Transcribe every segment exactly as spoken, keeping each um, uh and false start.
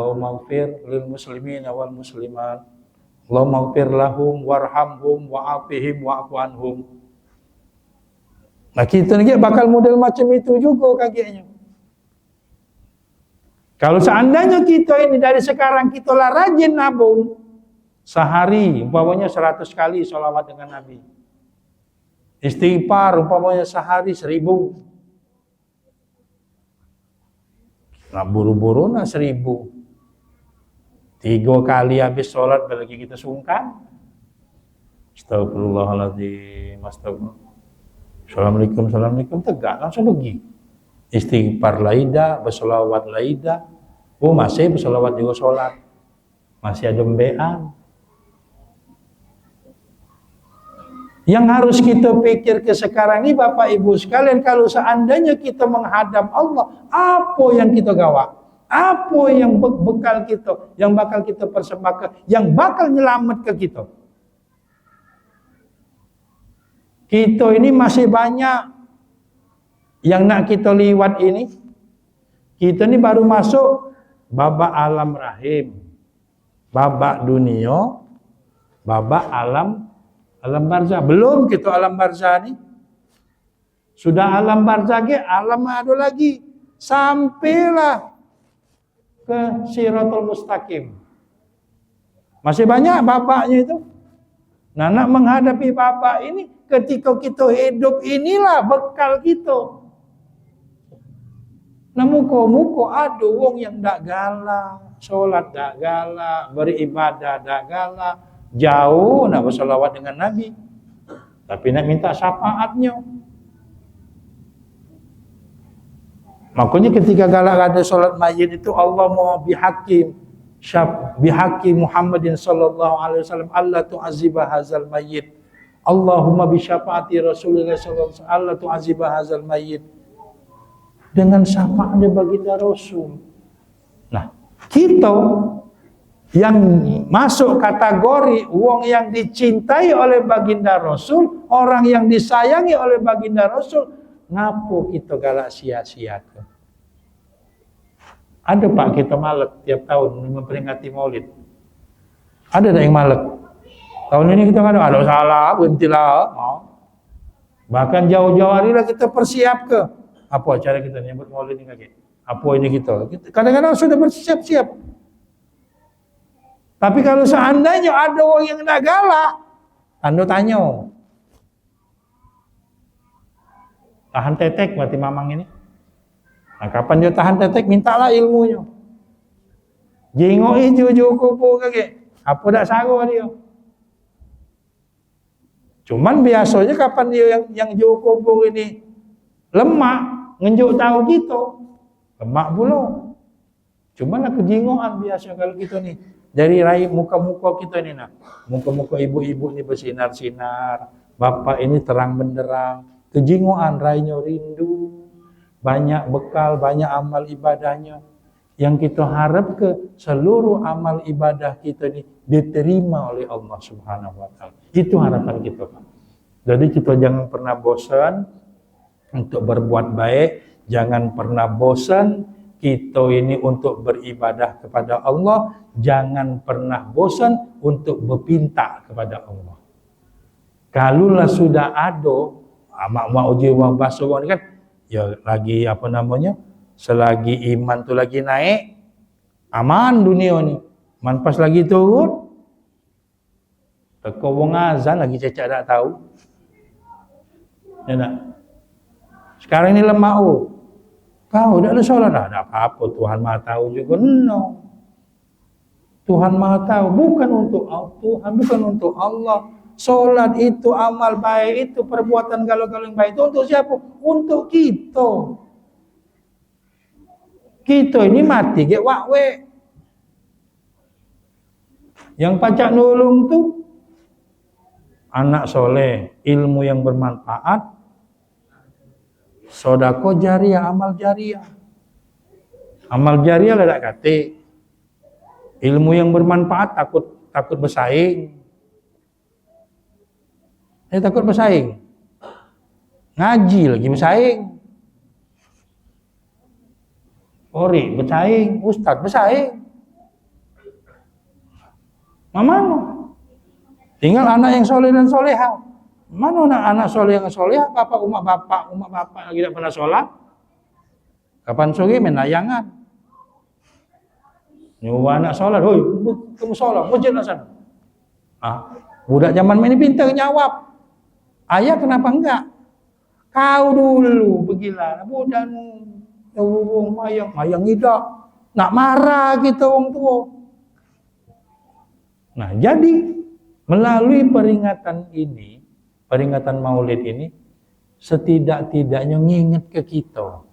Allahummaghfir lil muslimin wal muslimat. Allahummaghfir lahum warhamhum wa'afihim wa'fu anhum. Nah, kita ni bakal model macam itu juga kageknya. Kalau seandainya kita ini dari sekarang kita lah rajin nabung, sehari umpamanya seratus kali salawat dengan Nabi. Istighfar umpamanya sehari seribu. Nak buru-buru nak seribu. Tiga kali habis sholat, lagi kita sungkan. Astagfirullahaladzim, astagfirullah. Assalamualaikum, assalamualaikum, tegak langsung pergi. Istighfar lah idak, bersolawat lah idak. Oh, masih bersolawat juga sholat. Masih ada embean. Yang harus kita pikir ke sekarang ni, Bapak Ibu sekalian, kalau seandainya kita menghadap Allah, apa yang kita gawa? Apa yang be-, bekal kita, yang bakal kita persembahkan, yang bakal nyelamatkan kita? Kita ini masih banyak yang nak kita liwat ini. Kita ni baru masuk babak alam rahim, babak dunia, babak alam, alam barzah. Belum kita alam barzah ni. Sudah alam barzah ke, alam ada lagi. Sampailah ke Siratul Mustaqim. Masih banyak babaknya itu. Nah, nak menghadapi babak ini, ketika kita hidup inilah bekal kita. Nah, muka-muka ada wong yang dak galak, solat dak galak, beribadah dak galak, jauh nak bersolawat dengan Nabi. Tapi nak minta syafaatnya. Makanya ketika galak ada solat mayit itu, Allahumma bihaqqi syaf-, bihaqqi Muhammadin sallallahu alaihi wasallam alla tu'azziba hazal mayit. Allahumma bi syafaati Rasulillah sallallahu alaihi wasallam alla tu'azziba hazal mayit. Dengan syafaat dia baginda Rasul. Nah, kita yang masuk kategori wong yang dicintai oleh baginda Rasul, orang yang disayangi oleh baginda Rasul, ngapo kita galak sia-sia ke? Ada pak kita malek tiap tahun memperingati Maulid? Ada tak yang malek? Tahun ini kita kan ada salah, berhentilah. Oh. Bahkan jauh-jauh hari lah kita persiap ke. Apa acara kita nyebut Maulid ni kaki? Apa ini kita? Kita kadang-kadang sudah bersiap-siap. Tapi kalau seandainya ada orang yang nak galak, tanda tanya. Tahan tetek berarti mamang ini. Nah, kapan dia tahan tetek, mintalah ilmunyo. Jingok ijo-ijo kubur kagek. Apa dak saro dia? Cuman biasanya kapan dia yang, yang jauh kubur ini lemak, ngenjuk tahu kita, lemak pulo. Cuman aku jingokan biasa kalau kita ni. Dari rai muka-muka kita ni nah. Muka-muka ibu-ibu ni bersinar-sinar. Bapak ini terang benderang. Kejingokan rainyo rindu. Banyak bekal, banyak amal ibadahnya. Yang kita harap ke seluruh amal ibadah kita ni diterima oleh Allah Subhanahu wa Ta'ala. Itu harapan kita, Pak. Jadi kita jangan pernah bosan untuk berbuat baik, jangan pernah bosan kita ini untuk beribadah kepada Allah, jangan pernah bosan untuk berpinta kepada Allah. Kalu lah sudah ado, ah, mak-mak uji wang baso wang ni kan, ya lagi apa namanya, selagi iman tu lagi naik, aman dunia ni. Man pas lagi turun, teko wong azan lagi cecak dak tahu. Ya dak? Sekarang ni lemak, oh. Kau dak ada solat dah, dak apa-apa, Tuhan Maha tahu juga. No. Tuhan Maha tahu, bukan untuk Al-, Tuhan, bukan untuk Allah. Solat itu, amal baik itu, perbuatan galo-galo yang baik itu untuk siapa? Untuk kita. Kita ini mati gek wak wek. Yang pacak nulung tu anak soleh, ilmu yang bermanfaat, sodako jariah, amal jariah. Amal jariah lah dak katik. Ilmu yang bermanfaat takut, takut bersaing. Dia takut bersaing. Ngaji lagi bersaing. Orik bersaing, ustaz bersaing. Mano? Tinggal anak yang soleh dan soleha. Mano nak anak soleh yang soleha? Bapak, umak bapak, umak bapak lagi dak pernah sholat. Kapan sore main layangan. Nyuruh anak sholat, "Hoi, kamu sholat, masjid lah sana." Ah, budak zaman ini pintar nyawab. "Ayah, kenapa enggak?" Kau dulu begilah, budak nu, mayang, mayang idak. Nak marah kita orang tua. Nah, jadi melalui peringatan ini, peringatan Maulid ini, setidak-tidaknya nginget ke kita.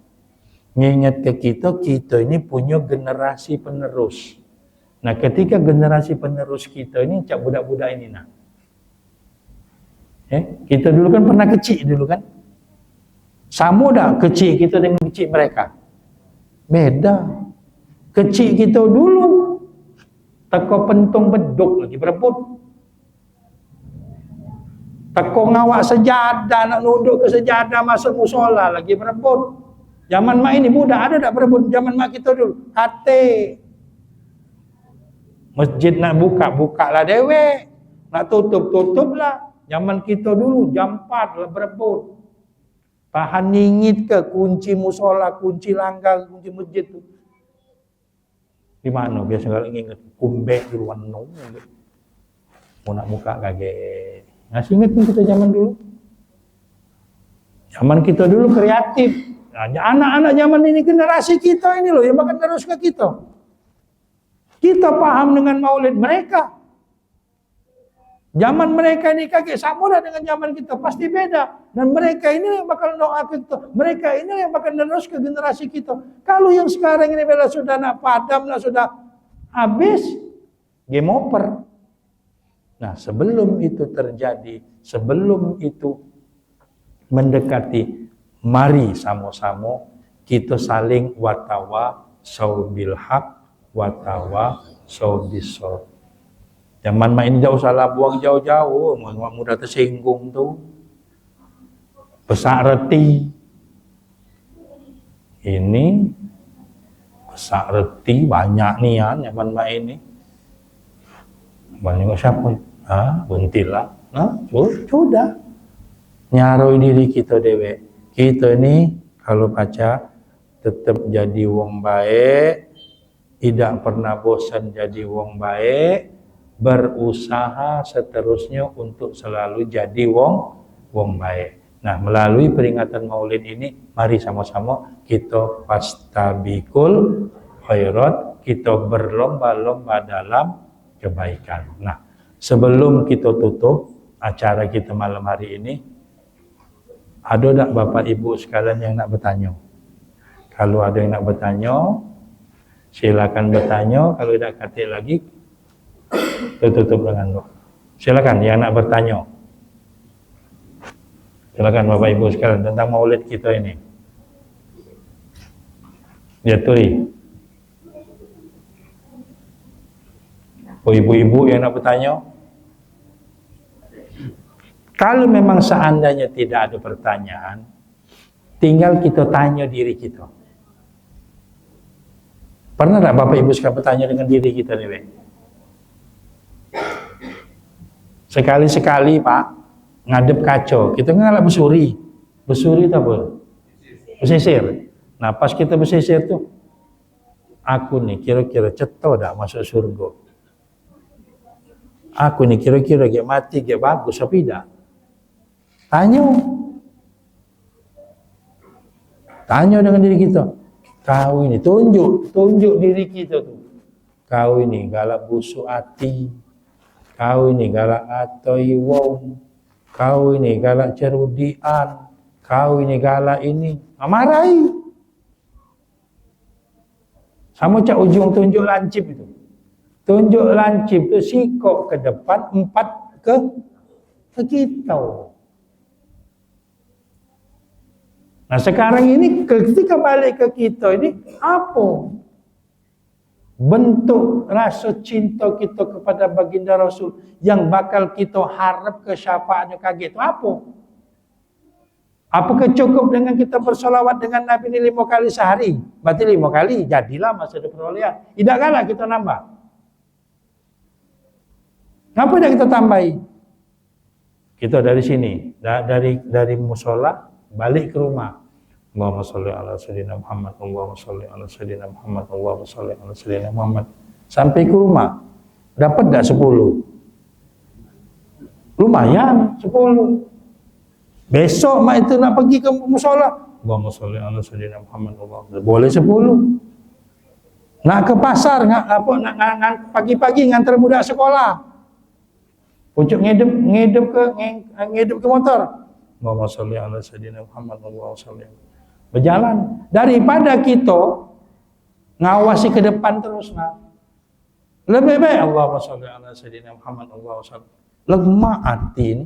Nginget ke kita, kita ini punya generasi penerus. Nah, ketika generasi penerus kita ini, cak budak-budak ini, nah. Eh, kita dulu kan pernah kecil dulu kan? Sama dak kecil kita dengan kecil mereka? Beda. Kecil kita dulu, teko pentung beduk lagi berebut. Teko ngawak sejadah, nak nunduk ke sejadah masuk musola lagi berebut. Zaman mak ini budak ada dak berebut zaman mak kita dulu? Kate. Masjid nak buka, buka lah dewek. Nak tutup, tutup lah. Zaman kita dulu jam empat lah berebut. Tahan ningit ke kunci musola, kunci langgar, kunci masjid tu. Di mano biaso galak nginget? Kumbek dulu anu. Mau nak buka kagek. Masih inget kan kita zaman dulu? Zaman kita dulu kreatif. Nah, anak-anak zaman ini, generasi kita ini loh yang bakal terus ke kita. Kita paham dengan maulid mereka. Zaman mereka ini kagek sama dah dengan zaman kita, pasti beda. Dan mereka ini yang bakal doa ke kita. Mereka ini yang bakal terus ke generasi kita. Kalau yang sekarang ini bila sudah nak padam, nak sudah habis, game over. Nah, sebelum itu terjadi, sebelum itu mendekati, mari samo-samo kita saling watawa saubil haq, watawa saubisor. Zaman mak ini dak usahlah buang jauh-jauh, mak mudah tersinggung tu. Besak reti. Ini besak reti banyak nian zaman mak ini. Banyak siapa? Ha, buntil lah. Ha, sudah. Nyaroi diri kita dewek. Kita ni kalau pacak tetap jadi wong baik, idak pernah bosan jadi wong baik, berusaha seterusnya untuk selalu jadi wong, wong baik. Nah, melalui peringatan Maulid ini, mari sama-sama kita fastabikul khairat, kita berlomba-lomba dalam kebaikan. Nah, sebelum kita tutup acara kita malam hari ini, ada dak Bapak Ibu sekalian yang nak bertanya? Kalau ada yang nak bertanya, silakan bertanya. Kalau dak katik lagi, tutup dengan doa. Silakan yang nak bertanya. Silakan Bapak Ibu sekalian tentang maulid kita ini. Ya, Tui. Oh, ibu-ibu yang nak bertanya? Kalau memang seandainya tidak ada pertanyaan, tinggal kita tanya diri kita. Pernah tak Bapak Ibu sekalian bertanya dengan diri kita ni, Bek? Sekali-sekali, Pak, ngadep kaca, kita ngalak besuri. Besuri tu apa? Besisir. Nah, pas kita besisir tu, aku ni kira-kira ceto dak masuk surga? Aku ni kira-kira gek mati, gek bagus apa idak? Tanyo. Tanyo dengan diri kita. Kau ini, tunjuk, tunjuk diri kita tu. Kau ini galak busuk ati. Kau ini galak ngatoi wong. Kau ini galak cerudian. Kau ini galak ini. Nah, marai. Samo cak ujung tunjuk lancip itu. Tunjuk lancip tu sikok ke depan, empat ke, ke kita. Nah, sekarang ini ketika balik ke kita ini, apa bentuk rasa cinta kita kepada Baginda Rasul yang bakal kita harap ke syafaatnya kagek tu apa? Apakah cukup dengan kita bersolawat dengan Nabi ni lima kali sehari? Berarti lima kali, jadilah masih ada perolehan. Tidak galak kita nambah. Ngapo dak kito tambahi? Kito dari sini, da- dari dari musola balik ke rumah. Allahumma sholli ala sayyidina Muhammad, Allahumma sholli ala sayyidina Muhammad, Allahumma sholli ala sayyidina Muhammad. Sampai ke rumah, dapat dak sepuluh? Lumayan, sepuluh. Besok mak itu nak pergi ke musola, Allahumma sholli ala sayyidina Muhammad, Allah, boleh sepuluh. Nak ke pasar, nak apa, nak ngan- ngan- pagi-pagi ngantar budak sekolah. Pucuk ngidup, ngidup ke nge- ngidup ke motor. Allahumma sholli ala sayyidina Muhammad, Allahumma sholli. Berjalan. Daripada kito ngawasi ke depan terus, nah. Lebih baik Allahumma sholli ala sayyidina Muhammad, Allahumma sholli. Lemak atin,